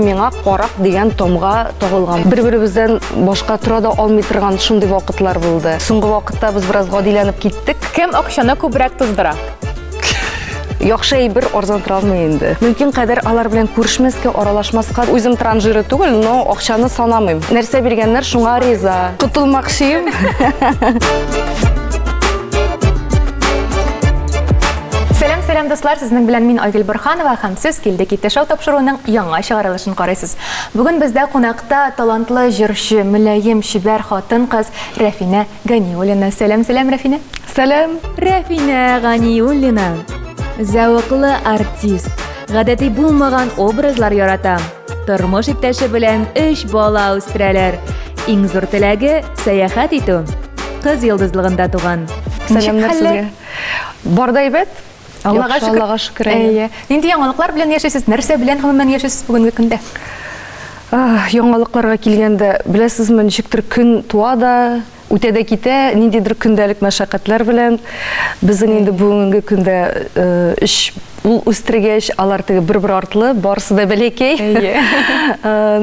миңа карак дигән тамга тагылган. Бер-беребездән башка тора да алмый торган шундый вакытлар булды. Соңгы вакытта без бераз гадиләнеп киттек. Кем акчаны күбрәк туздыра? Яхшы әйбер арзан тора алмый инде. Мөмкин кадәр алар белән күрешмәскә, аралашмаска. Үзем транжиры түгел, но акчаны санамыйм. Нәрсә биргәннәр, шуңа риза. Котылмакчыйм. Сәлам, сәлам, дуслар! Сезнең белән мин Айгөл Борһанова һәм сез Килде китте шоу тапшыруының яңа чыгарылышын карыйсыз. Бүген бездә кунакта талантлы җырчы, мөлаем, чибәр хатын-кыз Рәфинә Ганиуллина. Сәлам, сәлам, Рәфинә! Сәлам! Рәфинә Ганиуллина зәвыклы артист, гадәти булмаган образлар ярата. Тормыш иптәше белән өч бала үстерәләр. Иң зур теләге сәяхәт итү. Кыз йолдызлыгында туган. Сәламнәр сезгә. Бар да әйбәт. Аллага шөкер. Аллага шөкер. Әйе. Нинди яңалыклар белән яшисез? Нәрсә белән гомумән яшисез бүгенге көндә? Яңалыкларга килгәндә, беләсезме, ничектер көн туа да, үтә дә китә, ниндидер көндәлек мәшәкатьләр белән. Безнең инде бүгенге көндә өч ул үстергәч, алар теге бер-бер артлы, барысы да бәләкәй. Әйе.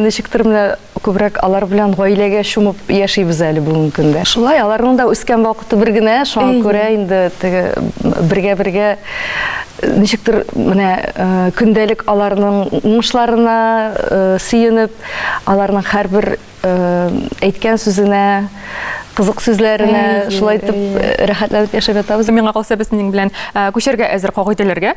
Ничектер менә күбрәк алар белән гаиләгә чумып яшибез әле бүгенге көндә. Шулай, аларның да үскән вакыты бер генә, шуңа күрә инде теге бергә-бергә ничектер менә көндәлек аларның уңышларына сөенеп, аларның һәрбер әйткән сүзенә, кызык сүзләренә шулай итеп рәхәтләнеп яшәп ятабыз. Миңа калса, без синең белән күчәргә әзер кагыйдәләргә.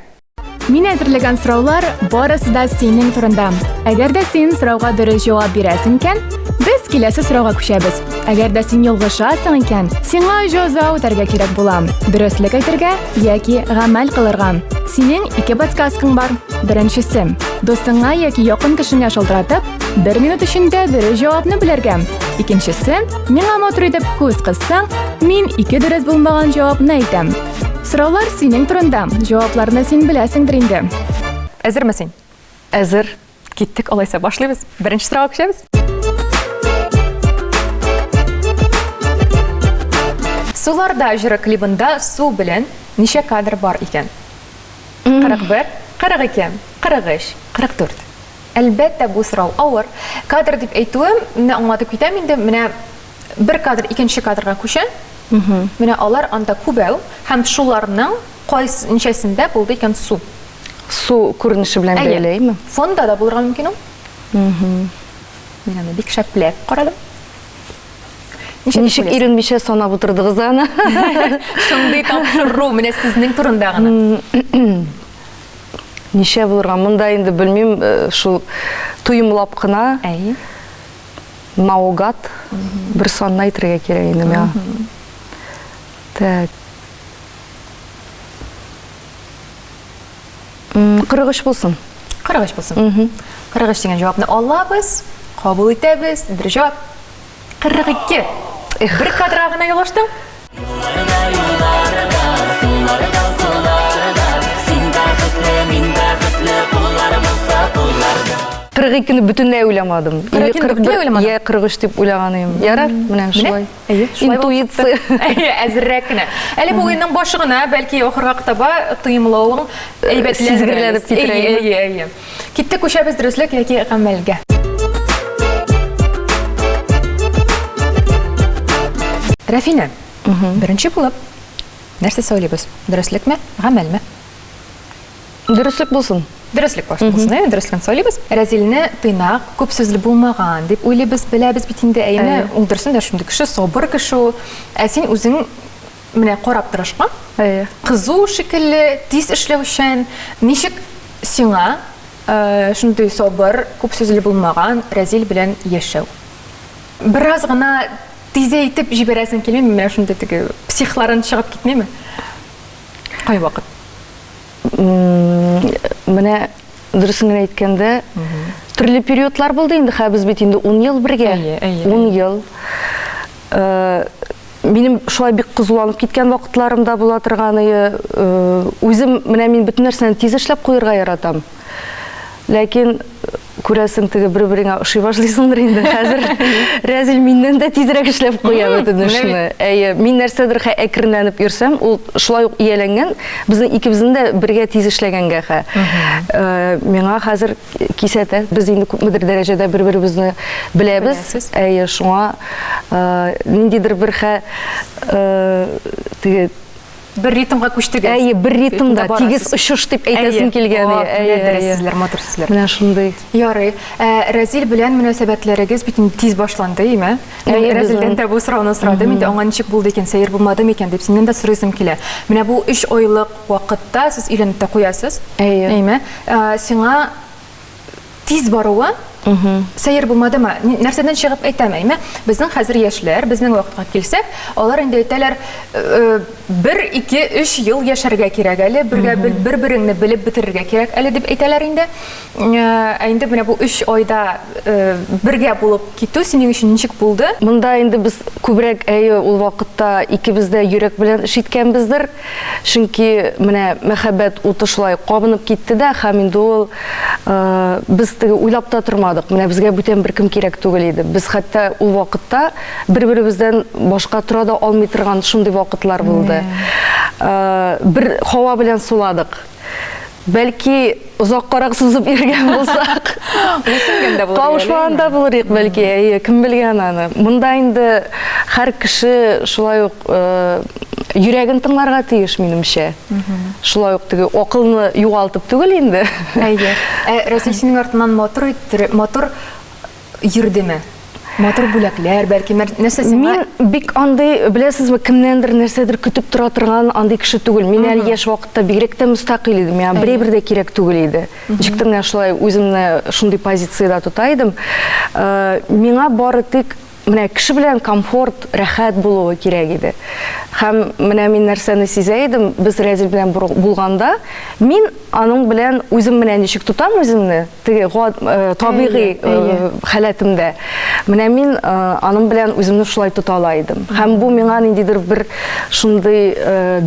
Мин әзерләгән сораулар барысы да синең турында. Әгәр дә син сорауга дөрес җавап бирәсең икән, без киләсе сорауга күчәбез. Әгәр дә син ялгышасың икән, сиңа җәза үтәргә кирәк була. Дөреслек әйтергә яки гамәл кылырга. Синең ике подсказкаң бар. Беренчесе, дустыңа яки якын кешеңә шалтыратып, бер минут эчендә дөрес җавапны белергә. Икенчесе, миңа матур итеп күз кыссаң, мин ике дөрес булмаган җавапны әйтәм. Сораулар синең турында. Җавапларны син беләсеңдер инде. Әзерме син? Әзер. Киттек, алайса башлыйбыз. Беренче сорауга күчәбез. Суларда җыры клибында су белән ничә кадр бар икән? 41, 42, 43, 44. Әлбәттә, бу сорау авыр. Кадр дип әйтүем, менә аңлатып китәм инде, менә бер кадр икенче кадрга күчә. Менә алар анда күбәү һәм шуларның кайсы ничәсендә булды икән су? Су күренеше белән бәйле, әйеме? Фонда да булырга мөмкин ул. Мин аны бик шәпләп карадым. Ничек иренмичә санап утырдыгыз аны? Шундый тапшыру менә сезнең турында гына. Ничә булырга? Монда инде белмим, э, шул тоемлап кына. Әйе. Наугад бер санны әйтергә кирәк инде миңа. Так. 43 булсын. 43 булсын. 43 дигән җавапны алабыз, кабул итәбез. Дөрес җавап 42. Бер кадрга гына ялгыштың. Юлларда, юлларда, суларда, суларда, син бәхетле, мин бәхетле, куллар булса кулларда. 42-не бөтенләй уйламадым. 42-не бөтенләй уйламадың? Я 43 дип уйлаган идем. Ярар, менә шулай. Әйе, шулай булып Интуиция. Әйе, әзеррәк кенә. Әле бу уенның башы гына, бәлки ахырга таба тоемлавың әйбәтләнер. Сизгерләнеп китер, Әйе, әйе, әйе. Киттек, күчәбез дөреслек яки гамәлгә. Рәфинә, беренче булып нәрсә сөйлибез? Дөреслекме, гамәлме? Дөреслек булсын. Дөреслек булсын, әйе, дөреслеген сөйлибез. Рәзилне тыйнак, күп сүзле булмаган дип уйлыйбыз, беләбез бит инде, әйеме? Ул дөресен дә шундый кеше, сабыр кеше ул. Ә син үзең менә карап торышка, кызу шикелле, тиз эшләүчән. Ничек сиңа шундый сабыр, күп сүзле булмаган Рәзил белән яшәү? Бераз гына тизәйтеп җибәрәсең килмиме, менә шундый теге психларын чыгып китмиме? Кайвакыт. Менә дөресен генә әйткәндә, төрле периодлар булды инде, хәзер без бит инде 10 ел бергә. Әйе, әйе. 10 ел. Минем шулай бик кызуланып киткән вакытларым да була торган. Үзем менә мин бөтен нәрсәне тиз эшләп куерга яратам. Ләкин күрәсең, теге бер-береңә ошый башлыйсыңдыр инде. Хәзер Рәзил миннән дә тизрәк эшләп куя бөтен эшне. Әйе, мин нәрсәдер хә әкренләнеп йөрсәм, ул шулай ук ияләнгән. Безнең икебезнең дә бергә тиз эшләгәнгә хә. Э, миңа хәзер кисәтә. Без инде күпмедер дәрәҗәдә бер-беребезне беләбез. Әйе, шуңа э, ниндидер бер хә э, теге Бер ритмга күчтегез. Әйе, бер ритмда, тигез очыш дип әйтәсем килгән. Әйе, дөрес сүзләр, матур сүзләр. Менә шундый. Ярый. Ә, Рәзил белән мөнәсәбәтләрегез бит инде тиз башланды, име? Мин Рәзилдән дә бу сорауны сорадым инде, аңа ничек булды икән, сәер булмады микән дип, синнән дә сорыйсым килә. Менә бу өч айлык вакытта сез өйләнеп тә куясыз. Әйе. Әйеме? Сиңа тиз баруы сәер булмадымы? Нәрсәдән чыгып әйтәм, әйме? Безнең хәзер яшьләр, безнең вакытка килсәк, алар инде әйтәләр, «Э, бер, ике, өч ел яшәргә кирәк әле, бергә бер-береңне белеп бетерергә кирәк әле дип әйтәләр инде. Э, ә инде менә бу өч айда э, бергә булып китү синең өчен ничек булды? Монда инде без күбрәк әйе ул вакытта икебез дә йөрәк белән эш иткәнбездер. Чөнки менә мәхәббәт уты шулай кабынып китте дә, һәм инде ул без теге уйлап та тормадык. Менә безгә бүтән беркем кирәк түгел иде. Без хәтта ул вакытта бер-беребездән башка тора да алмый торган шундый вакытлар булды. Бер һава белән суладык. Бәлки озаккарак сузып йөргән булсак, кавышмаган да булыр идек, бәлки, әйе, кем белгән аны. Монда инде һәр кеше шулай ук э, йөрәген тыңларга тиеш, минемчә. Шулай ук теге акылны югалтып түгел инде. Әйе. Ә Рәсил синең артыннан матур иттереп, матур йөрдеме? Матур бүләкләр, бәлки, нәрсә сиңа? Мин бик андый, беләсезме, кемнәндер нәрсәдер көтеп тора торган андый кеше түгел. Мин әле яшь вакытта бигрәк тә мөстәкыйль идем. Миңа берәй-бер дә кирәк түгел иде. Ничектер менә шулай үземне шундый позициядә тота идем. Э, миңа бары тик менә кеше белән комфорт, рәхәт булуы кирәк иде. Һәм менә мин нәрсәне сизә идем, без Рәзил белән булганда, мин аның белән үзем менә ничек тотам үземне, теге э, табигый э, халәтемдә. Менә мин э, аның белән үземне шулай тота ала идем. Һәм бу миңа ниндидер бер шундый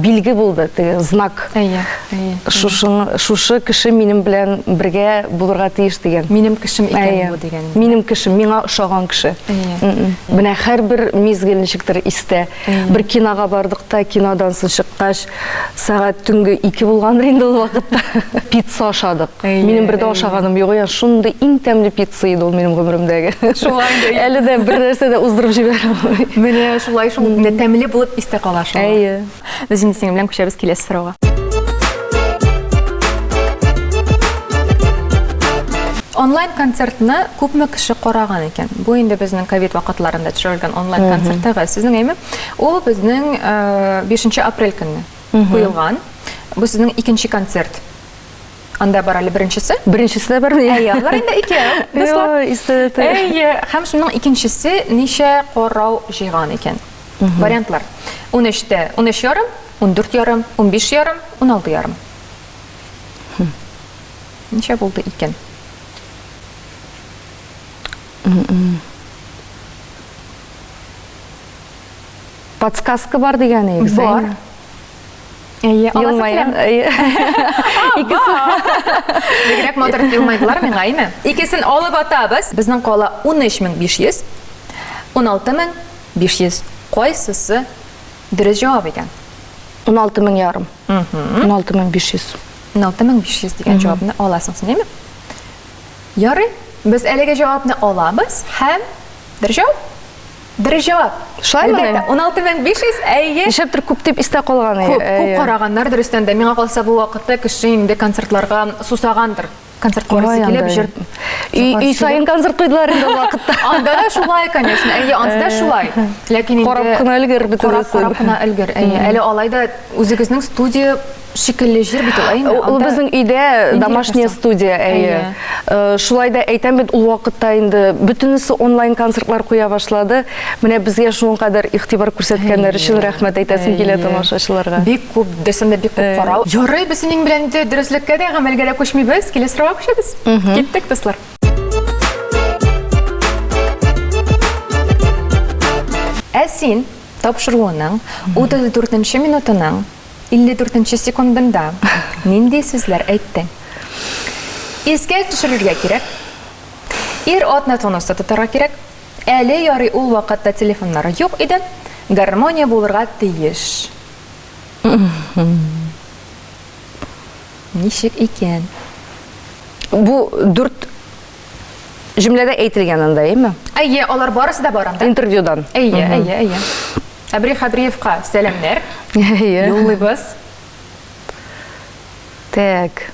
билге булды, теге знак. Әйе, әйе. Шушы шушы кеше минем белән бергә булырга тиеш дигән. Минем кешем икән бу дигән. Минем кешем, миңа ошаган кеше. Әйе. Менә һәрбер мизгел ничектер истә. Бер кинога бардык та, кинодан соң чыккач, Сәгать төнге 2 булгандыр инде ул вакытта. Пицца ашадык. Минем бер дә ашаганым юк. Я шундый иң тәмле пицца иде ул минем гомеремдәге. Шулай инде. Әле дә бер нәрсә дә уздырып җибәрә алмыйм. Менә шулай шул менә тәмле булып истә кала шул. Әйе. Без инде синең белән күчәбез киләсе сорауга. Онлайн концертны күпме кеше караган икән? Бу инде безнең ковид вакытларында төшерелгән онлайн концерттагы сезнең әйме? Ул безнең 5 апрель көнне куелган. Бу сезнең икенче концерт. Анда бар әле беренчесе. Беренчесе дә бар. Әйе, алар инде икәү. Дуслар. Әйе, һәм шуның икенчесе ничә карау җыйган икән? Вариантлар. 13-тә 13 ярым, 14 ярым, 15 ярым, 16 ярым. Ничә булды икән? Подсказка бар дигән идегез, Бар. Әйе, аласы киләм. Әйе. Икесе. Бигрәк матур елмайдылар миңа, әйме? Икесен алып атабыз. Безнең кала 13500, 16500. Кайсысы дөрес җавап икән? 16 мең ярым. 16500. 16500 дигән җавапны аласың син, әйме? Ярый, без әлеге җавапны алабыз һәм дөрес җавап. Дөрес җавап. Шулаймы? Әлбәттә, 16500, әйе. Нишләптер күп дип истә калган. Күп, күп караганнар дөрестән дә. Миңа калса, бу вакытта кеше инде концертларга сусагандыр. Концерт карыйсы килеп, җыр. Өй саен концерт куйдылар инде ул вакытта. Анда да шулай, конечно. Әйе, ансы да шулай. Ләкин инде карап кына өлгер бөтенесе. Карап кына өлгер. Әйе, әле алай да үзегезнең студия шикелле җир бит ул, әйеме? Ул безнең өйдә домашняя студия, әйе. Э, шулай да әйтәм бит, ул вакытта инде бөтенесе онлайн концертлар куя башлады. Менә безгә шуның кадәр игътибар күрсәткәннәр өчен рәхмәт әйтәсем килә тамашачыларга. Бик күп, дөресен дә бик күп карау. Ярый, без синең белән инде дөреслеккә дә, гамәлгә дә күчмибез. Киләсе сорауга күчәбез. Киттек, дуслар. Ә син тапшыруының 34 нче минутының 54 нче секундында нинди сүзләр әйттең? Искә төшерергә кирәк. Ир-атны тонуста тотарга кирәк. Әле ярый ул вакытта телефоннар юк иде. Гармония булырга тиеш. Ничек икән? Бу дүрт җөмләдә әйтелгән анда, әйеме? Әйе, алар барысы да бар анда. Интервьюдан. Әйе, әйе, әйе. Әбри Хәбриевка сәламнәр. Әйе. Юллыйбыз. Так.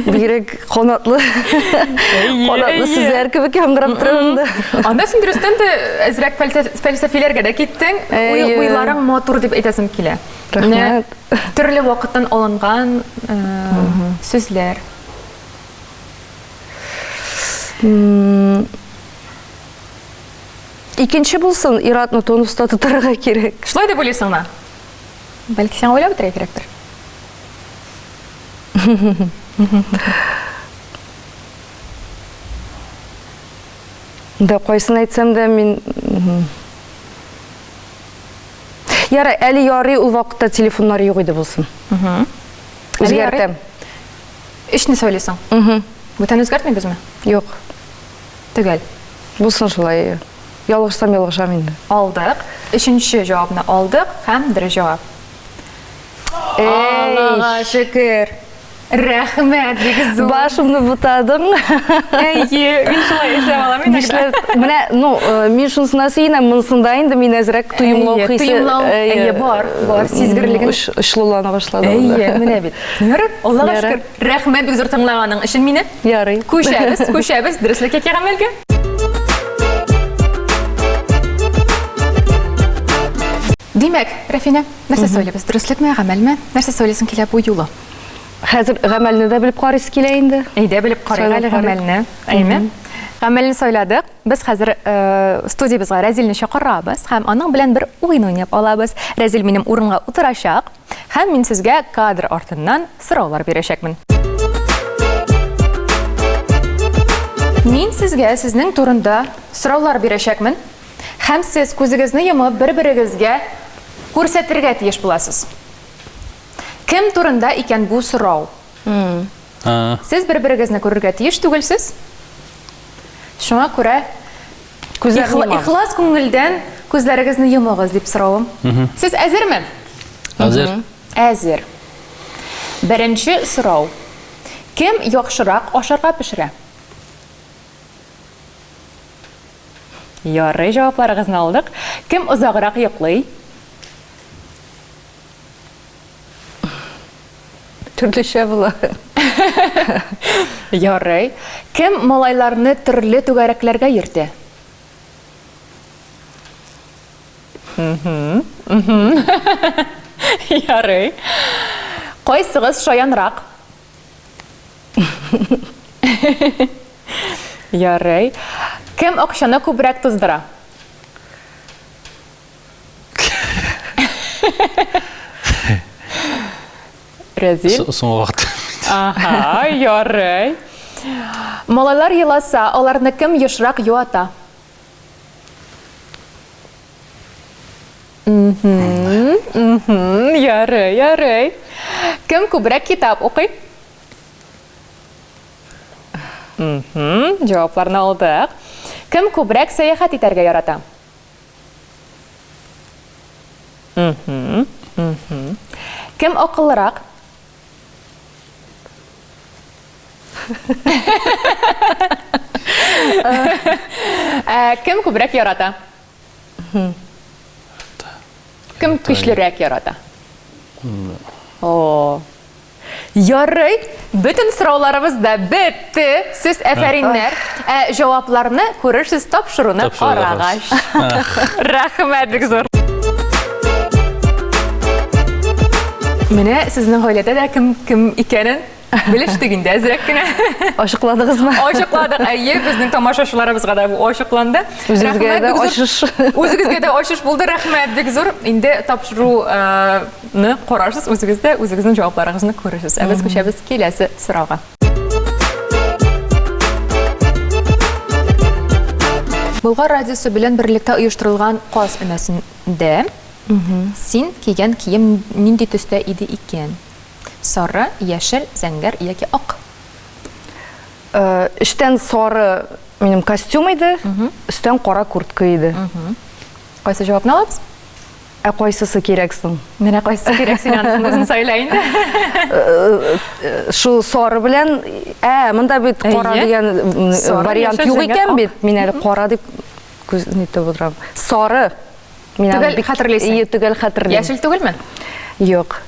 Бигрәк канатлы. Канатлы сүзләр кебек яңгырап тора монда. Анда син дөрестән дә әзрәк фәлсәфиләргә дә киттең. Уйларың матур дип әйтәсем килә. Рәхмәт. Төрле вакыттан алынган сүзләр. Икенче булсын, ир-атны тонуста тотарга кирәк. Шулай дип уйлыйсыңмы? Бәлки сиңа уйлап бетерергә кирәктер. Да, кайсын әйтсәм дә мин Ярай, әле ярый ул вакытта телефоннар юк иде булсын. Үзгәртәм. Өчне сөйлисең. Бүтән үзгәртмибезме? Юк. Төгәл. Булсын шулай. Ялгышсам ялгышам инде. Алдык. Өченче җавапны алдык һәм дөрес җавап. Аллага шөкер. Рәхмәт, бик зур. Башымны бутадың. Әйе, мин шулай эшләп алам иногда. Нишләп? Менә, ну, э, мин шунысына сөенәм, монысында инде мин әзрәк тоемлау Әйе, хисе. тоемлау, әйе, бар, бар, сизгерлеген. Очлылана башлады. Әйе, менә бит. Ярый, Аллага Ярый. шөкер. Рәхмәт бик зур тыңлаганың өчен мине. Ярый. Күчәбез, күчәбез, дөреслеккә гамәлгә. Димәк, Рәфинә, нәрсә сөйлибез? Дөреслекме, гамәлме? Нәрсә сөйлисең килә бу юлы? Хәзер гамәлне дә белеп карыйсы килә инде. Әйдә, белеп карыйк Сайлап әле карыйк. гамәлне. Әйме? Гамәлне сайладык. Без хәзер э, студиябезгә Рәзилне чакырабыз һәм аның белән бер уен уйнап алабыз. Рәзил минем урынга утырачак һәм мин сезгә кадр артыннан сораулар бирәчәкмен. Мин сезгә сезнең турында сораулар бирәчәкмен һәм сез күзегезне йомып бер-берегезгә күрсәтергә тиеш буласыз. Кем турында икән бу сорау? Сез бер-берегезне күрергә тиеш түгелсез. Шуңа күрә Күзләрне йомабыз. ихлас күңелдән күзләрегезне йомыгыз дип соравым. Сез әзерме? Әзер. Әзер. Беренче сорау. Кем яхшырак ашарга пешерә? Ярый, җавапларыгызны алдык. Кем озаграк йоклый? Төрлечә була. Ярый. Кем малайларны төрле түгәрәкләргә йөртә? Ярый. Кайсыгыз шаянрак? Ярый. Кем акчаны күбрәк туздыра? Рәзил. Соңгы вакытта. Ага, ярый. Малайлар еласа, аларны кем ешрак юата? Ярый, ярый. Кем күбрәк китап укый? Җавапларны алдык. Кем күбрәк сәяхәт итәргә ярата? Кем акыллырак? Ә, Кем күбрәк ярата? Кем көчлерәк ярата? О. Ярый, бөтен сорауларыбыз да бетте. Сез әфәриннәр. Ә җавапларны күрерсез тапшыруны Тапшыруда карагач. Рәхмәт бик зур. Менә сезнең гаиләдә дә кем кем икәнен белештек инде әзрәк кенә. Ачыкладыгызмы? Ачыкладык. Әйе, безнең тамашачыларыбызга да бу ачыкланды. Үзегезгә Рәхмәт дә бик зур. ачыш. Үзегезгә дә ачыш булды. Рәхмәт бик зур. Инде тапшыруны карарсыз, үзегез дә үзегезнең җавапларыгызны күрерсез. Ә без күчәбез киләсе сорауга. Болгар радиосы белән берлектә оештырылган Каз өмәсендә Син кигән кием нинди төстә иде икән? Сары, яшел, зәңгәр яки ак? Эчтән сары минем костюм иде, өстән кара куртка иде. Кайсы җавапны алабыз? Ә кайсысы кирәк соң? Менә кайсысы кирәк, син анысын үзең сайла инде. Шул сары белән, ә, монда бит кара дигән вариант юк икән бит. Мин әле кара дип күз нитеп утырам. Сары. Мин аны бик хәтерлисең. Ие, төгәл хәтерлим. Яшел түгелме? Юк.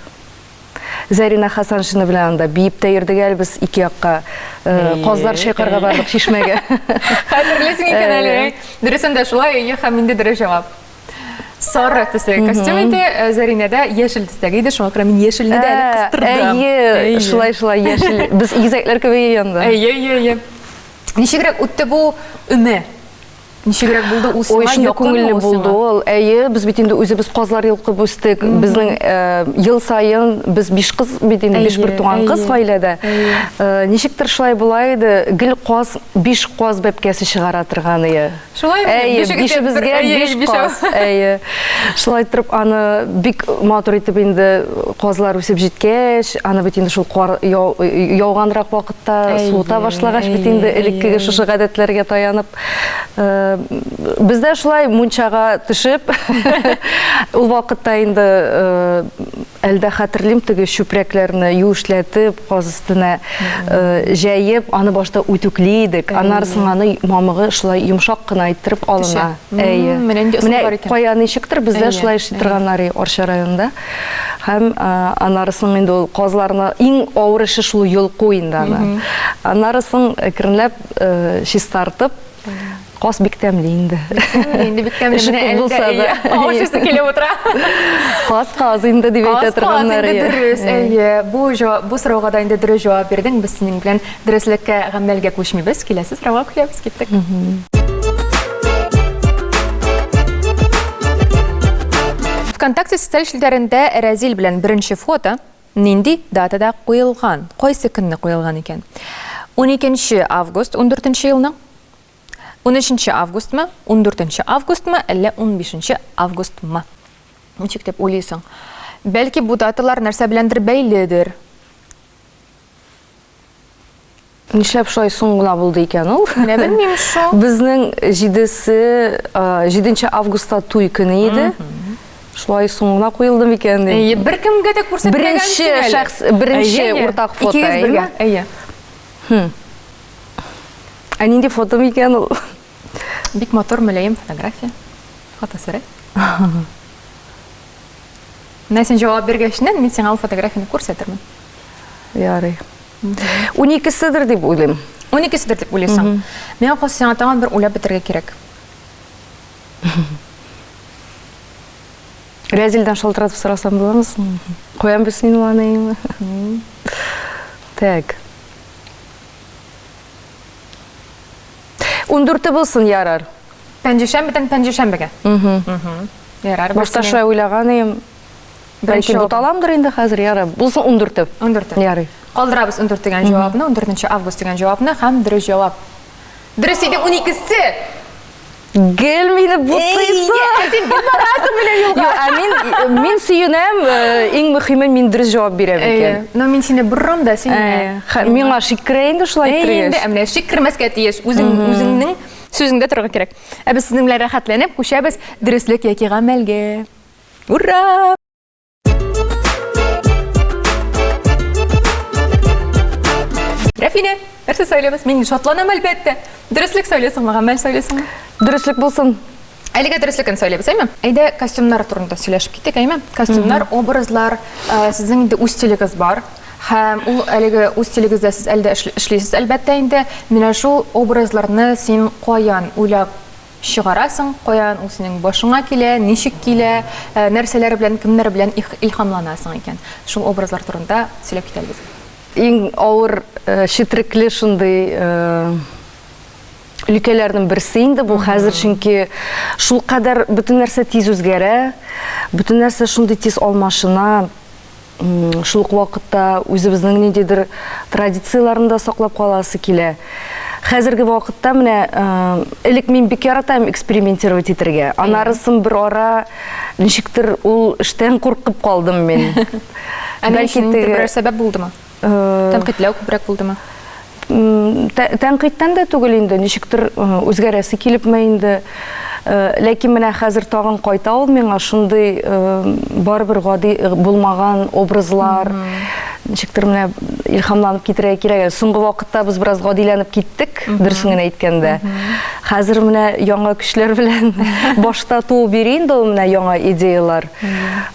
Зәринә Хасаншина белән анда биеп тә йөрдек әле без ике якка. Казлар чайкарга бардык чишмәгә. Хәтерлисең икән әле. Дөресен дә шулай, әйе, һәм инде дөрес җавап. Сары төстәге костюм иде, Зәринәдә яшел төстәге иде, шуңа күрә мин яшелне дә әле кыстырдым. Әйе, шулай шулай яшел. Без игезәкләр кебек янда. Әйе, әйе, әйе. Ничегрәк үтте бу өмә? Ничегрәк булды ул сиңа? Ой, шундый күңелле булды ул. Әйе, без бит инде үзебез казлар йолкып үстек. Безнең ел саен без биш кыз бит инде, биш бер туган кыз гаиләдә. Ничектер шулай була иде, гел каз, биш каз бәбкәсе чыгара торган ие. Шулай Әйе, бишебезгә биш каз. Әйе. Шулай торып аны бик матур итеп инде казлар үсеп җиткәч, аны бит инде шул кар яуганрак вакытта суыта башлагач бит инде элеккеге шушы гадәтләргә таянып Без дә шулай мунчага төшеп, ул вакытта инде әле дә хәтерлим, теге чүпрәкләрне юешләтеп, каз өстенә җәеп, аны башта үтүкли идек. Аннары соң аны мамыгы шулай йомшак кына иттереп алына. Әйе. Менә нинди ысул бар икән. Кая ничектер, бездә шулай эшли торганнар Арча районында. Һәм аннары соң инде ул казларны иң авыр эше шул йолку инде аны. Аннары соң әкренләп чистартып, каз бик тәмле инде. Инде бик тәмле. Менә әле булса да. Авыз килеп утыра. Каз каз инде дип әйтә торганнар. Каз инде дөрес. Әйе, бу бу сорауга да инде дөрес җавап бирдең. Без синең белән дөреслеккә, гамәлгә күчмибез. Киләсе сорауга күчәбез, киттек. ВКонтакте социаль челтәрендә Рәзил белән беренче фото Нинди датада куелган? Кайсы көнне куелган икән? Уникенче август, ундүртенче елның? Унөченче августмы, ундүртенче августмы, әллә унбишенче августмы? Ничек дип уйлыйсың? Бәлки бу даталар нәрсә беләндер бәйледер? Нишләп шулай соң гына булды икән ул? Менә белмим шул. Безнең җидесе, 7 августта туй көне иде. Шулай соң гына куелды микән дим. Әйе, беркемгә дә күрсәтмәгәнсең әле. Беренче шәхс, беренче уртак фото. Икегез бергә, әйе. Хм. Ә нинди фото микән ул? Бик матур, мөлаем фотография. Фотосурәт. Менә син җавап биргәчнен, мин сиңа ул фотографияне күрсәтермен. Ярый. Уникеседер дип уйлыйм. Уникеседер дип уйлыйсың. Миңа калса, сиңа тагын бер уйлап бетерергә кирәк. Рәзилдән шалтыратып сорасам буламы соң? Каян белсен ул аны? Так. Ундүрте булсын, ярар. Пәнҗешәмбедән пәнҗешәмбегә. Ярар. Башта шулай уйлаган идем. Бәлки буталамдыр инде хәзер, ярар. Булсын 14-е. 14-е. Ярый. Калдырабыз 14 дигән җавапны, 14 август дигән җавапны һәм дөрес җавап. Дөрес иде 12-се. Гел мине бутыйсың. Ә син гел барасың менә юлга. Юк, ә мин мин сөенәм, иң мөхиме мин дөрес җавап бирәм икән. Но мин сине борам да, син Миңа шик керә инде шулай итергәч. Инде, ә менә шик кермәскә тиеш. Үзең үзеңнең сүзеңдә торырга кирәк. Ә без сезнең белән рәхәтләнеп күчәбез дөреслек яки гамәлгә. Ура! Рәфинә, нәрсә сайлыйбыз? Мин шатланам, әлбәттә. Дөреслек сайлыйсыңмы, гамәл сайлыйсыңмы? Дөреслек булсын. Әлегә дөреслекен сайлыйбыз, әйме? Әйдә, костюмнар турында сөйләшеп китик, әйме? Костюмнар, образлар, э, сезнең инде үз стилегез бар. Һәм ул әлеге үз стилегездә сез әле дә эшлисез, әлбәттә инде. Менә шул образларны син каян уйлап чыгарасың, каян ул синең башыңа килә, ничек килә, э, нәрсәләр белән, кемнәр белән илһамланасың икән? Шул образлар турында сөйләп кит әле безгә. Иң авыр, э, четерекле шундый э, өлкәләрнең берсе инде бу хәзер, чөнки шулкадәр бөтен нәрсә тиз үзгәрә, бөтен нәрсә шундый тиз алмашына. Шул ук вакытта үзебезнең ниндидер традицияләрне дә саклап каласы килә. Хәзерге вакытта менә элек мин бик яратам экспериментировать итәргә. Анарысын бер ара ничектер ул эштән куркып калдым мин. Ә бәлки теге берәр сәбәп булдымы? Тәнкыйтьләү күбрәк булдымы? Тәнкыйтьтән дә түгел инде, ничектер үзгәрәсе килепме инде. Ләкин менә хәзер тагын кайта ул миңа шундый барыбер гади булмаган образлар, ничектер менә илһамланып китерергә кирәк. Соңгы вакытта без бераз гадиләнеп киттек, дөресен генә әйткәндә. Хәзер менә яңа көчләр белән башта туып йөри инде ул менә яңа идеялар.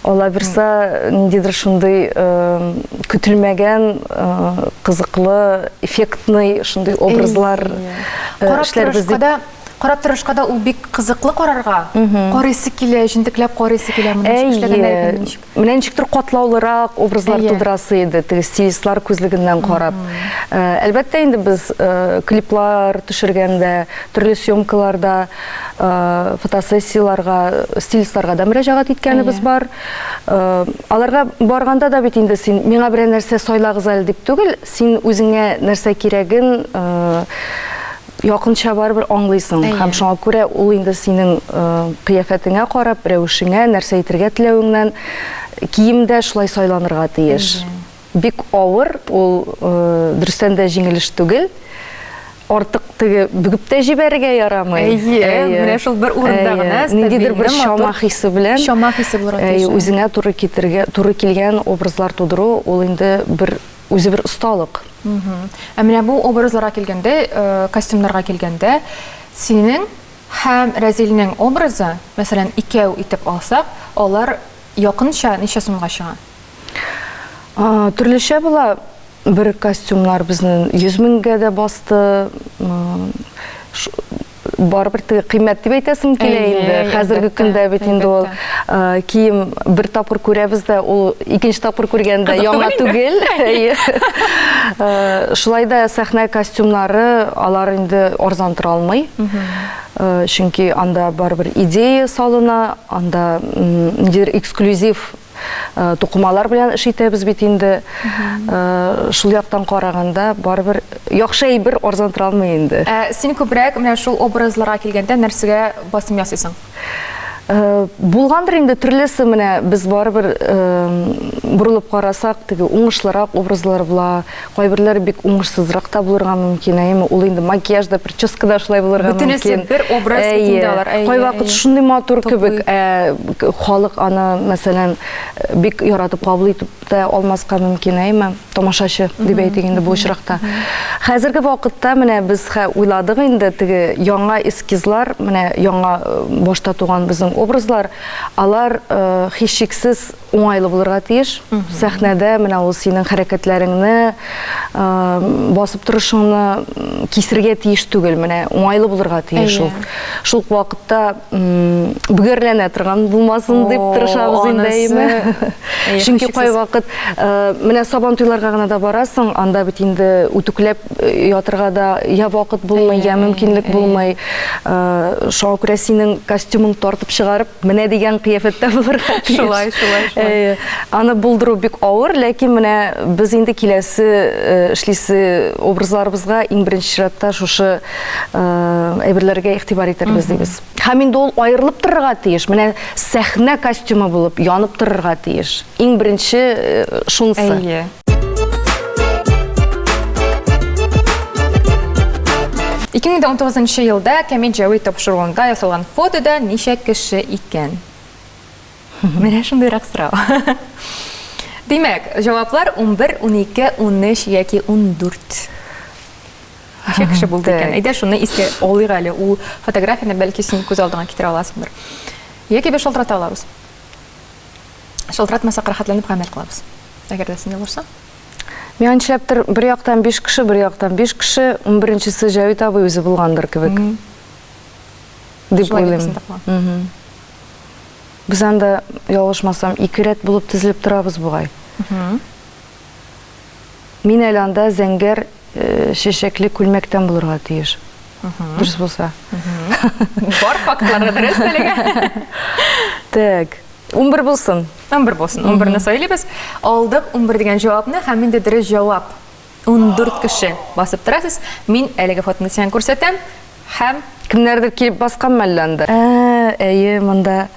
Алла бирса, ниндидер шундый көтелмәгән, кызыклы, эффектный шундый образлар эшләрбез дип. Карап торышка да ул бик кызыклы карарга. Карыйсы килә, җентекләп карыйсы килә моны ничек эшләгәннәр икән, ничек. Менә ничектер катлаулырак образлар тудырасы иде, теге стилистлар күзлегеннән карап. Әлбәттә инде без клиплар төшергәндә, төрле съемкаларда, фотосессияләргә, стилистларга да мөрәҗәгать иткәнебез бар. Аларга барганда да бит инде син миңа берәр нәрсә сайлагыз әле дип түгел, син үзеңә нәрсә кирәген якынча барыбер аңлыйсың. Һәм шуңа күрә ул инде синең кыяфәтеңә карап, рәвешеңә, нәрсә әйтергә теләвеңнән кием дә шулай сайланырга тиеш. Бик авыр, ул дөрестән дә җиңел эш түгел. Артык теге бөгеп тә җибәрергә ярамый. Әйе, менә шул бер урында гына ниндидер бер чама хисе белән чама хисе булырга тиеш. Үзеңә туры китергә, туры килгән образлар тудыру, ул инде бер үзе бер осталык. Ә менә бу образларга килгәндә, э, костюмнарга килгәндә, синең һәм Рәзилнең образы, мәсәлән, икәү итеп алсак, алар якынча ничә сумга чыга? Төрлечә була. Бер костюмнар безнең 100 меңгә дә басты. Барыбер теге кыйммәт дип әйтәсем килә инде. Хәзерге көндә бит инде ул кием бер тапкыр күрәбез дә, ул икенче тапкыр күргәндә яңа түгел. Шулай да сәхнә костюмнары алар инде арзан тора алмый. Чөнки анда барыбер идея салына, анда ниндидер эксклюзив Э, тукымалар белән эш итәбез бит инде. Э, шул яктан караганда, барыбер яхшы әйбер арзан тора алмый инде. Ә син күбрәк менә шул образларга килгәндә нәрсәгә басым ясыйсың? Э, булгандыр инде төрлесе менә без барыбер борылып карасак, теге уңышлырак образлар була, Кайберләре бик уңышсызрак та булырга мөмкин, әйеме? Ул инде макияж да, прическа да шулай булырга мөмкин. Бөтенесе бер образ бит инде алар. Әйе. Кайвакыт шундый матур кебек, ә халык аны, мәсәлән, бик яратып кабул итеп тә алмаска мөмкин, әйеме? Тамашачы дип әйтик инде бу очракта. Хәзерге вакытта менә без уйладык инде теге яңа эскизлар, менә яңа башта туган безнең образлар, алар һичшиксез уңайлы булырга тиеш. Сәхнәдә менә ул синең хәрәкәтләреңне, басып торышыңны кисергә тиеш түгел. Менә уңайлы булырга тиеш ул. Шул ук вакытта бөгәрләнә торган булмасын дип тырышабыз инде, әйеме? Чөнки кайвакыт менә Сабантуйларга гына да барасың, анда бит инде үтүкләп ятырга да я вакыт булмый, я мөмкинлек булмый. Шуңа күрә синең костюмың тартып чыгарып, менә дигән кыяфәттә булырга тиеш. Шулай, шулай, шулай. Аны булдыру бик авыр, ләкин менә без инде киләсе эшлисе образларыбызга иң беренче чиратта шушы әйберләргә игътибар итәрбез дибез. Һәм инде ул аерылып торырга тиеш. Менә сәхнә костюмы булып янып торырга тиеш. Иң беренче шунысы. Әйе. 2019 елда Кәмит Җәвит тапшыруында ясалган фотода ничә кеше икән? Менә шундыйрак сорау. Димәк, җаваплар 11, 12, 13 яки 14. Ничә кеше булды икән? Әйдә, шуны искә алыйк әле. Ул фотографияне бәлки син күз алдыңа китерә аласыңдыр. Яки без шалтырата алабыз. Шалтыратмасак, рәхәтләнеп гамәл кылабыз. Әгәр дә син ялгышсаң. Миңа нишләптер бер яктан биш кеше, бер яктан биш кеше, унберенчесе Җәвит абый үзе булгандыр кебек. Дип уйлыйм. Без анда, ялгышмасам, ике рәт булып тезелеп торабыз бугай. Мин әле анда зәңгәр чәчәкле күлмәктән булырга тиеш. Дөрес булса. Бар фактлар да дөрес әлегә. Так. 11 булсын. 11 булсын. 11-не сайлыйбыз. Алдык 11 дигән җавапны һәм инде дөрес җавап. 14 кеше басып торасыз. Мин әлеге фотоны сиңа күрсәтәм һәм Кемнәрдер килеп баскан мәллә анда? Ә, әйе, монда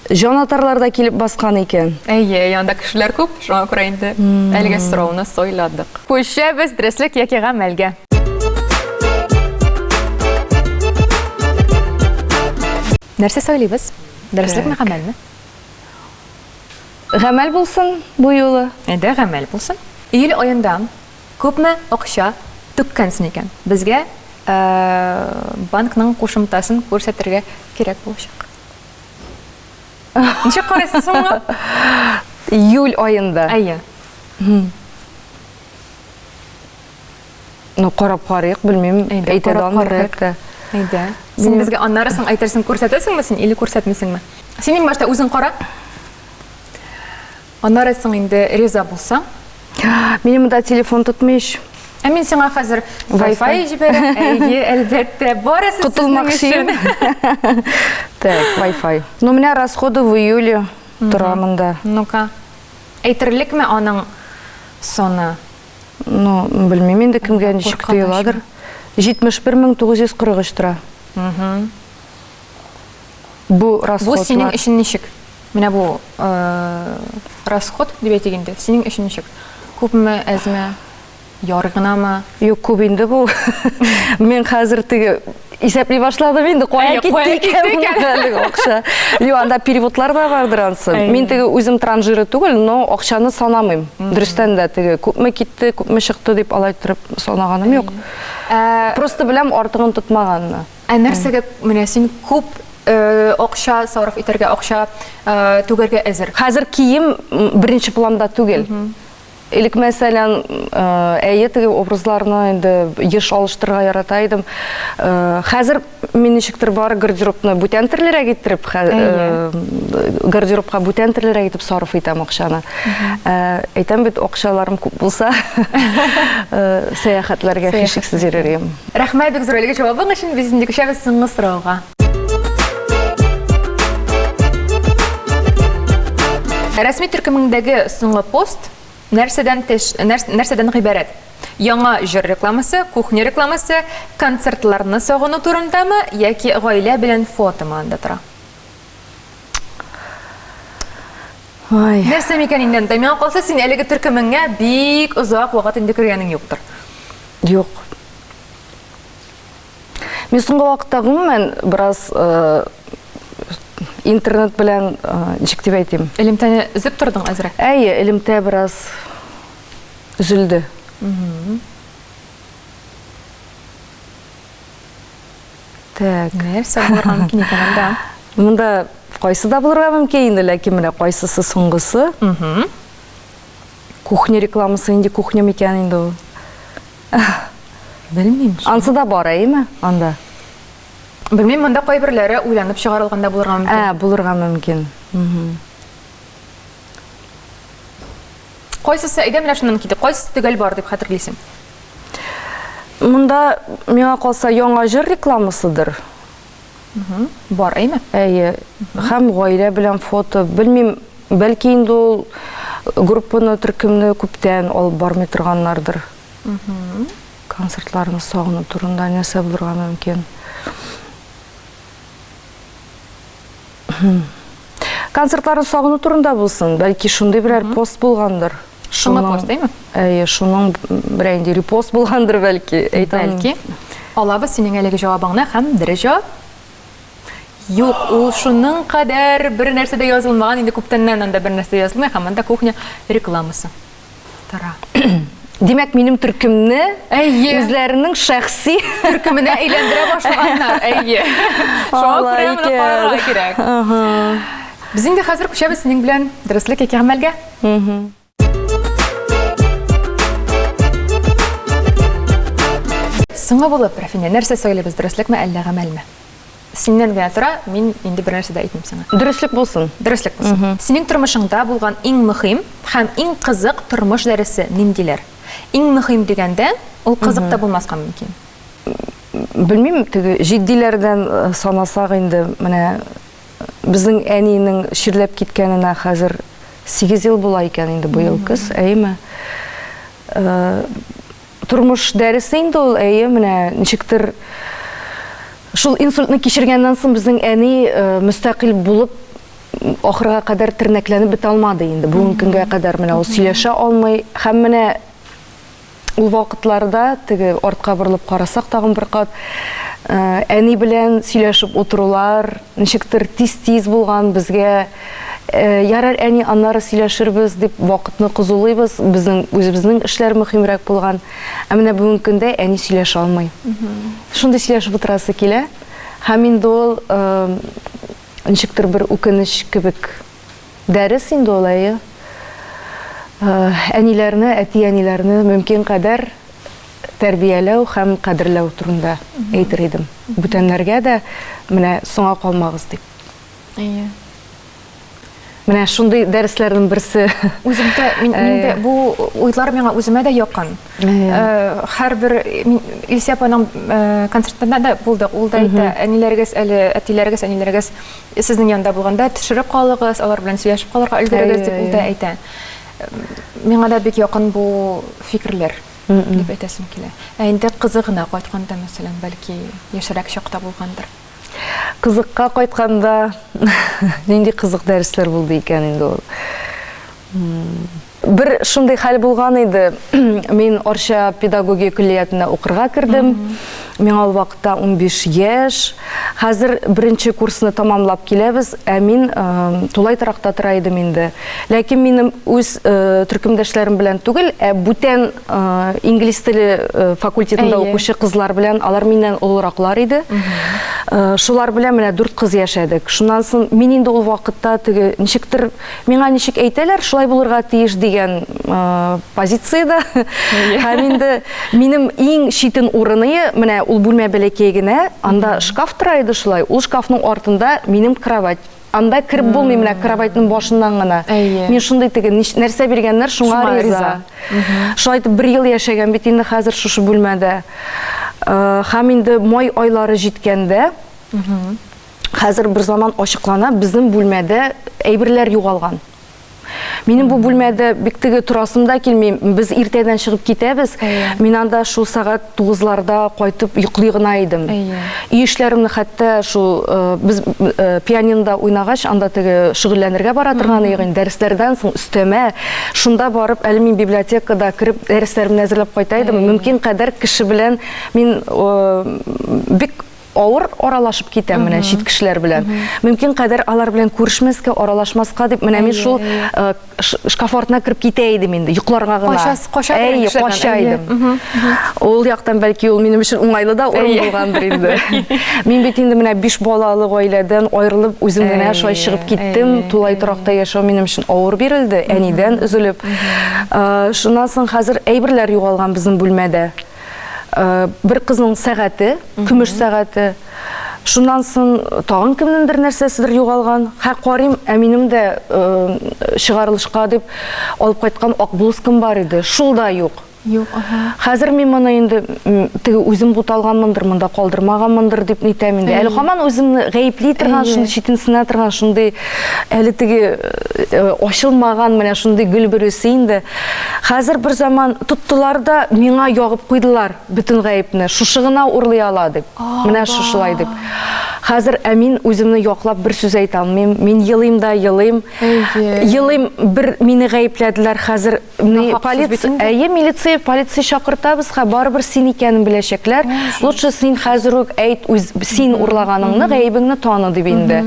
җанатарлар да килеп баскан икән. Әйе, янда кешеләр күп, шуңа күрә инде әлеге сорауны сайладык. Күчәбез дөреслек яки гамәлгә. Нәрсә сайлыйбыз? Дөреслекме, гамәлме? Гамәл булсын бу юлы. Әйдә, гамәл булсын. Июль аенда күпме акча түккәнсең икән? Безгә банкның кушымтасын күрсәтергә кирәк булачак. Ничек карыйсыз соң моңа? Июль аенда. Әйе. Ну, карап карыйк, белмим, әйтә дә алмыйм хәтта. Әйдә. Син безгә аннары соң әйтерсең, күрсәтәсеңме син или күрсәтмисеңме? Син иң башта үзең кара. Аннары соң инде риза булсаң. Минем монда телефон тотмый ич. Ә мин сиңа хәзер Wi-Fi җибәрәм. Әйе, әлбәттә, барысы сезнең өчен. Так, Wi-Fi. Ну, у меня расходы в июле тора монда. Ну-ка. Әйтерлекме аның саны? Ну, белмим инде кемгә ничек тоеладыр. 71 943 тора. Бу расходлар. Бу синең өчен ничек? Менә бу э, расход дип әйтик инде. Синең өчен ничек? Күпме, әзме? Ярый гынамы? Юк, күп инде бу. Мин хәзер теге исәпли башладым инде, кая китте икән әлеге акча. Юк, анда переводлар да бардыр ансы. Мин теге үзем транжира түгел, но акчаны санамыйм. Дөрестән дә теге күпме китте, күпме чыкты дип алай торып санаганым юк. Ә, Просто беләм артыгын тотмаганны. Ә нәрсәгә менә син күп э, акча сарыф итәргә, акча э, түгәргә әзер? Хәзер кием беренче планда түгел. Элек, мәсәлән, әйе, теге образларны инде еш алыштырырга ярата идем. Хәзер мин ничектер бар гардеробны бүтән төрлерәк иттереп, гардеробка бүтән төрлерәк итеп сарыф итәм акчаны. Әйтәм бит, акчаларым күп булса, сәяхәтләргә һичшиксез йөрер идем. Рәхмәт бик зур әлеге җавабың өчен. Без инде күчәбез соңгы сорауга. Рәсми төркемеңдәге соңгы пост нәрсәдән теш, нәрсәдән гыйбарәт? Яңа җыр рекламасы, кухня рекламасы, концертларны сагыну турындамы яки гаилә белән фотомы анда тора? Ой. Нәрсә микән инде анда? Миңа калса, син әлеге төркемеңә бик озак вакыт инде кергәнең юктыр. Юк. Мин соңгы вакытта гомумән бераз э, интернет белән э, ничек дип әйтим? Элемтәне өзеп тордың әзрәк? Әйе, элемтә бераз өзелде. Так. Нәрсә булырга мөмкин икән анда? Монда кайсы да булырга мөмкин инде, ләкин менә кайсысы соңгысы? Кухня рекламасы инде кухня микән инде ул? Белмим. Ансы да бар, әйеме, анда? Белмим, монда кайберләре уйланып чыгарылган да булырга мөмкин. Ә, булырга мөмкин. Кайсысы, әйдә менә шуннан китик, кайсысы төгәл бар дип хәтерлисең? Монда, миңа калса, яңа җыр рекламасыдыр. Бар, әйме? Әйе. Һәм гаилә белән фото. Белмим, бәлки инде ул группаны, төркемне күптән алып бармый торганнардыр. Концертларны сагыну турында нәрсә булырга мөмкин? Концертларны сагыну турында булсын, бәлки шундый берәр пост булгандыр. Шуңа пост, әйме? Әйе, шуның берәр инде репост булгандыр бәлки, әйтәм. Бәлки. Алабыз синең әлеге җавабыңны һәм дөрес җавап. Юк, ул шуның кадәр бер нәрсә дә язылмаган, инде күптәннән анда бер нәрсә язылмый һәм анда кухня рекламасы тора. Димәк, минем төркемне Әйе. үзләренең шәхси төркеменә әйләндерә башлаганнар. Әйе. Шуңа күрә моны карарга кирәк. Без инде хәзер күчәбез синең белән дөреслек яки гамәлгә. Соңгы булып, Рәфинә, нәрсә сайлыйбыз, дөреслекме әллә гамәлме? Синнән генә тора, мин инде бер нәрсә дә әйтмим сиңа. Дөреслек булсын. Дөреслек булсын. Синең тормышыңда булган иң мөһим һәм иң кызык тормыш дәресе ниндиләр? Иң мөһим дигәндә, ул кызык та булмаска мөмкин. Белмим, теге җитдиләрдән э, санасак инде, менә безнең әнинең чирләп киткәненә хәзер 8 ел була икән инде быел көз, әйеме? Тормыш дәресе инде ул, әйе, менә ничектер шул инсультны кичергәннән соң безнең әни мөстәкыйль булып ахырга кадәр тернәкләнеп бетә алмады инде. Бүгенге көнгә кадәр менә ул сөйләшә алмый. Һәм менә ул вакытларда теге артка борылып карасак тагын бер кат, әни белән сөйләшеп утырулар ничектер тиз-тиз булган безгә. Ярар, әни, аннары сөйләшербез, дип вакытны кызулыйбыз. Безнең үзебезнең эшләр мөһимрәк булган. Ә менә бүгенге көндә әни сөйләшә алмый. Шундый сөйләшеп утырасы килә. Һәм инде ул ничектер бер үкенеч кебек дәрес инде ул, әйе. Әниләрне, әти-әниләрне мөмкин кадәр тәрбияләү һәм кадерләү турында әйтер идем. Бүтәннәргә дә менә соңа калмагыз дип. Әйе. Менә шундый дәресләрнең берсе. Үзем дә, мин, мин дә бу уйлар миңа үземә дә якын. Э, һәрбер Илсә апаның э, концертында да булдык. Ул да әйтә, әниләрегез әле, әтиләрегез, әниләрегез сезнең янда булганда төшереп калыгыз, алар белән сөйләшеп калырга өлгерегез дип ул да әйтә. Миңа да бик якын бу фикерләр дип әйтәсем килә. Ә инде кызы гына кайтканда, мәсәлән, бәлки яшьрәк чакта булгандыр. Кызыкка кайтканда нинди кызык дәресләр булды икән инде ул. Бер шундый хәл булган иде. Мин Арча педагогия көллиятенә укырга кердем. Миңа ул вакытта 15 яшь. Хәзер беренче курсны тамамлап киләбез, ә мин тулай торакта тора идем инде. Ләкин минем үз төркемдәшләрем белән түгел, ә бүтән инглиз теле факультетында укучы кызлар белән, алар миннән олыраклар иде. Шулар белән менә дүрт кыз яшәдек. Шуннан соң мин инде ул вакытта теге ничектер миңа ничек әйтәләр, шулай булырга тиеш дигән позициядә. Һәм инде минем иң читен урыны, менә ул бүлмә бәләкәй генә, анда шкаф тора иде шулай. Ул шкафның артында минем кровать. Анда кереп булмый менә кроватьның башыннан гына. Әйе. Мин шундый теге нәрсә биргәннәр, шуңа риза. Шулай итеп бер ел яшәгән бит инде хәзер шушы бүлмәдә. Э, һәм инде май айлары җиткәндә, хәзер бер заман ачыклана, безнең бүлмәдә әйберләр югалган. Минем бу бүлмәдә бик теге торасым да килми. Без иртәдән чыгып китәбез. Мин анда шул сәгать тугызларда кайтып йоклый гына идем. Өй эшләремне хәтта шул э, без э, пианинода уйнагач, анда теге шөгыльләнергә бара торган идек инде дәресләрдән соң өстәмә. Шунда барып, әле мин библиотекада кереп дәресләремне әзерләп кайта идем. Мөмкин кадәр кеше белән мин э, бик авыр аралашып китәм менә чит кешеләр белән. Мөмкин кадәр алар белән күрешмәскә, аралашмаска дип, менә мин шул э, шкаф артына кереп китә идем инде, йокларга гына. Кача, кача Әйе, кача идем. Ул яктан бәлки ул минем өчен уңайлы да урын булгандыр инде. Мин бит инде менә биш балалы гаиләдән аерылып үзем генә шулай чыгып киттем. Тулай торакта яшәү минем өчен авыр бирелде, әнидән өзелеп. Э, шуннан соң хәзер әйберләр югалган безнең бүлмәдә. Э, бер кызның сәгате, көмеш сәгате. Шуннан соң тагын кемнеңдер нәрсәседер югалган. Хә карыйм, ә минем дә э, чыгарылышка дип алып кайткан ак блузкам бар иде. Шул да юк. Юк, аһа. Хәзер мин моны инде теге үзем буталганмындыр, монда калдырмаганмындыр дип нитәм инде. Әле һаман үземне гаепли торган, шундый читенсенә торган, шундый әле теге э, ачылмаган менә шундый гөл бөресе инде. Хәзер бер заман тоттылар да миңа ягып куйдылар бөтен гаепне. Шушы гына урлый ала дип. Менә шушылай дип. Хәзер ә мин үземне яклап бер сүз әйтә алмыйм. Мин елыйм да елыйм. Елыйм, бер мине гаепләделәр хәзер. Полиция, әйе, милиция, полиция чакыртабыз, ха, барыбер син икәнен беләчәкләр. Лучше син хәзер үк әйт, үз син урлаганыңны, гаебеңне таны дип инде.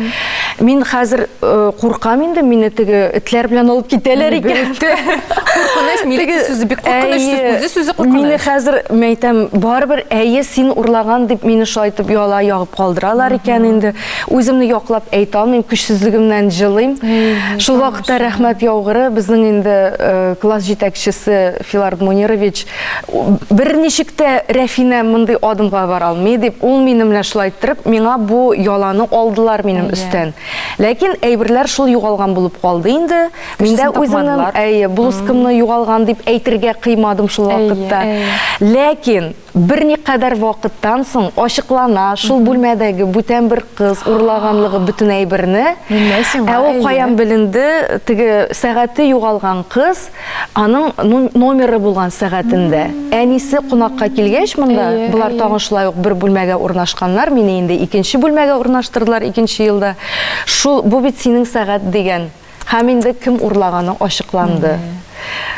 Мин хәзер э, куркам инде, мине теге этләр белән алып китәләр икән. Куркыныч, милиция сүзе бик куркыныч сүз, үзе сүзе куркыныч. Мине хәзер, мин әйтәм, барыбер әйе, син урлаган дип мине шулай итеп яла ягып калдыралар икән инде. Үземне яклап әйтә алмыйм, көчсезлегемнән җылыйм. Шул вакытта рәхмәт яугыры, безнең инде э, класс җитәкчесе Филард Мунирович берничек тә Рәфинә мондый адымга бара алмый дип, ул мине менә шулай иттереп, миңа бу яланы алдылар минем өстән. Ләкин әйберләр шул югалган булып калды инде. Мин дә үземнең, әйе, блузкамны югалган дип әйтергә кыймадым шул вакытта. Ләкин. Берникадәр вакыттан соң ачыклана, шул бүлмәдәге бүтән бер кыз урлаганлыгы бөтен әйберне. Менә сиңа, Ә ул каян беленде? Теге сәгате югалган кыз, аның номеры булган сәгатендә. Әнисе кунакка килгәч монда, болар тагын шулай ук бер бүлмәгә урнашканнар, мине инде икенче бүлмәгә урнаштырдылар икенче елда. Шул, бу бит синең сәгать дигән. Һәм инде кем урлаганы ачыкланды.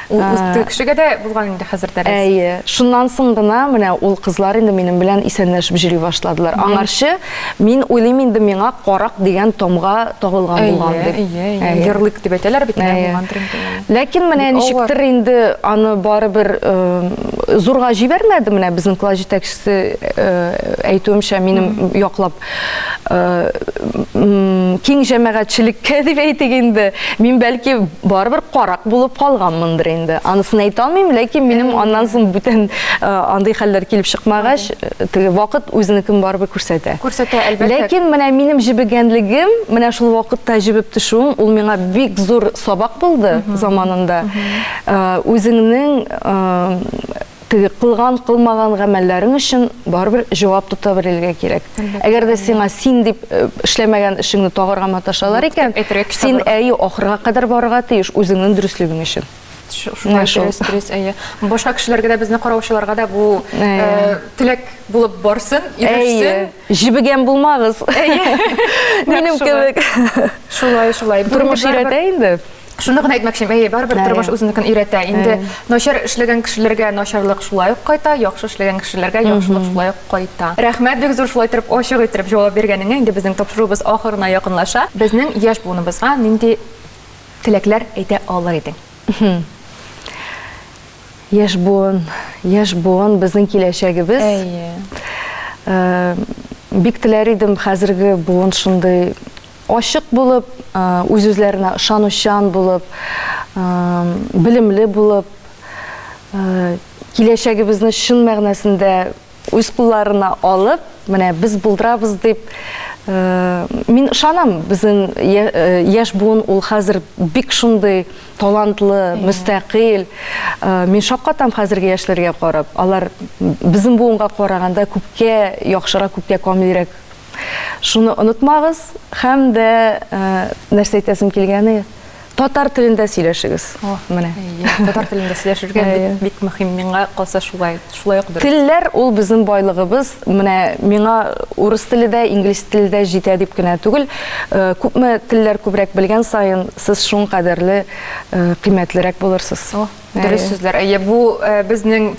Ул үз кешегә дә булган инде хәзер дәрес. Әйе. Шуннан соң гына менә ул кызлар инде минем белән исәнләшеп йөри башладылар. Аңарчы мин уйлыйм инде миңа карак дигән тамга тагылган булган дип. Әйе, әйе. Ярлык дип әйтәләр бит, менә булгандыр инде. Ләкин менә ничектер инде аны барыбер зурга җибәрмәде менә безнең класс җитәкчесе әйтүемчә минем яклап киң җәмәгатьчелеккә дип әйтик инде, мин бәлки барыбер карак булып калганмындыр инде. Анысын әйтә алмыйм, ләкин минем аннан соң бүтән андый хәлләр килеп чыкмагач, теге вакыт үзенекен барыбер күрсәтә. Күрсәтә, әлбәттә. Ләкин менә минем җебегәнлегем, менә шул вакытта җебеп төшүем, ул миңа бик зур сабак булды заманында. Үзеңнең Теге кылган, кылмаган гамәлләрең өчен барыбер җавап тота белергә кирәк. Әгәр дә сиңа син дип э, эшләмәгән эшеңне тагарга маташалар икән, син әйе ахырга кадәр барырга тиеш үзеңнең дөреслегең өчен. Шулай дөрес, дөрес, әйе. Башка кешеләргә дә, безне караучыларга да бу э, теләк булып барсын, ирешсен. Җебегән булмагыз. Минем кебек. Шулай, шулай. Тормыш өйрәтә инде. Шуны гына әйтмәкчем, әйе, барыбер тормыш үзенекен өйрәтә. Инде начар эшләгән кешеләргә начарлык шулай ук кайта, яхшы эшләгән кешеләргә яхшылык шулай ук кайта. Рәхмәт бик зур шулай итеп ачык итеп җавап биргәнеңә. Инде безнең тапшыруыбыз ахырына якынлаша. Безнең яшь буыныбызга нинди теләкләр әйтә алыр идең? Яшь буын, яшь буын безнең киләчәгебез. Әйе. Бик теләр идем хәзерге буын шундый Ачык булып, үз-үзләренә ышанучан булып, белемле булып, киләчәгебезне чын мәгънәсендә үз кулларына алып, менә без булдырабыз дип, мин ышанам, безнең яшь буын ул хәзер бик шундый талантлы, мөстәкыйль. Мин шаккатам хәзерге яшьләргә карап. Алар безнең буынга караганда күпкә яхшырак, күпкә камилрәк. Шуны онытмагыз һәм дә нәрсә әйтәсем килгәне, татар телендә сөйләшегез. Менә. Татар телендә сөйләшергә бик, бик мөһим. Миңа калса шулай, шулай ук дөрес. Телләр ул безнең байлыгыбыз. Менә миңа урыс теле дә, инглиз теле дә җитә дип кенә түгел. Күпме телләр күбрәк белгән саен, сез шуның кадәрле кыйммәтлерәк булырсыз. Дөрес сүзләр. Әйе, бу безнең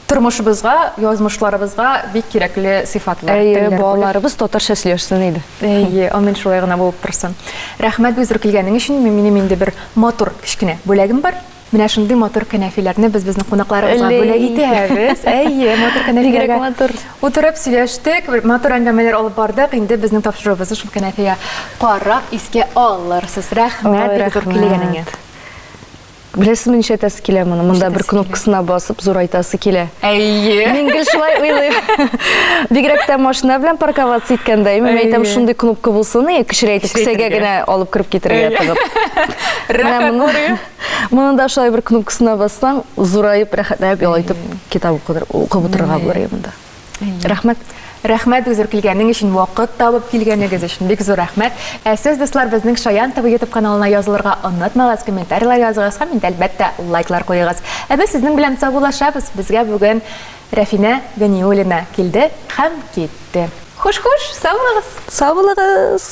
Тормышыбызга, язмышларыбызга бик кирәкле сыйфатлар. Әйе, балаларыбыз татарча сөйләшсен иде. Әйе, амин, шулай гына булып торсын. Рәхмәт бик зур килгәнең өчен. Минем инде бер матур кечкенә бүләгем бар. Менә шундый матур кәнәфиләрне без безнең кунакларыбызга бүләк итәбез. Әйе, матур кәнәфиләргә. Бигрәк матур. Утырып сөйләштек, матур әңгәмәләр алып бардык. Инде безнең тапшыруыбызны шул кәнәфигә карап искә алырсыз. Рәхмәт бик зур килгәнеңә. Беләсезме, нишләтәсе килә моны? Монда бер кнопкасына басып, зурайтасы килә. Әйе. Мин гел шулай уйлыйм. Бигрәк тә машина белән парковаться иткәндә, мин әйтәм, шундый кнопка булсын, и кечерәйтеп кесәгә генә алып кереп китергә тыгып. Рәхәт булыр. Моны да шулай бер кнопкасына бассаң, зураеп, рәхәтләнеп ял итеп китап укып утырырга булыр монда. Рәхмәт. Рәхмәт бик зур килгәнең өчен, вакыт табып килгәнегез өчен бик зур рәхмәт. Ә сез, дуслар, безнең Шаян ТВ YouTube каналына язылырга онытмагыз, комментарийлар языгыз һәм инде, әлбәттә, лайклар куегыз. Ә без сезнең белән саубуллашабыз. Безгә бүген Рәфинә Ганиуллина килде һәм китте. Хуш-хуш, сау булыгыз! Сау булыгыз!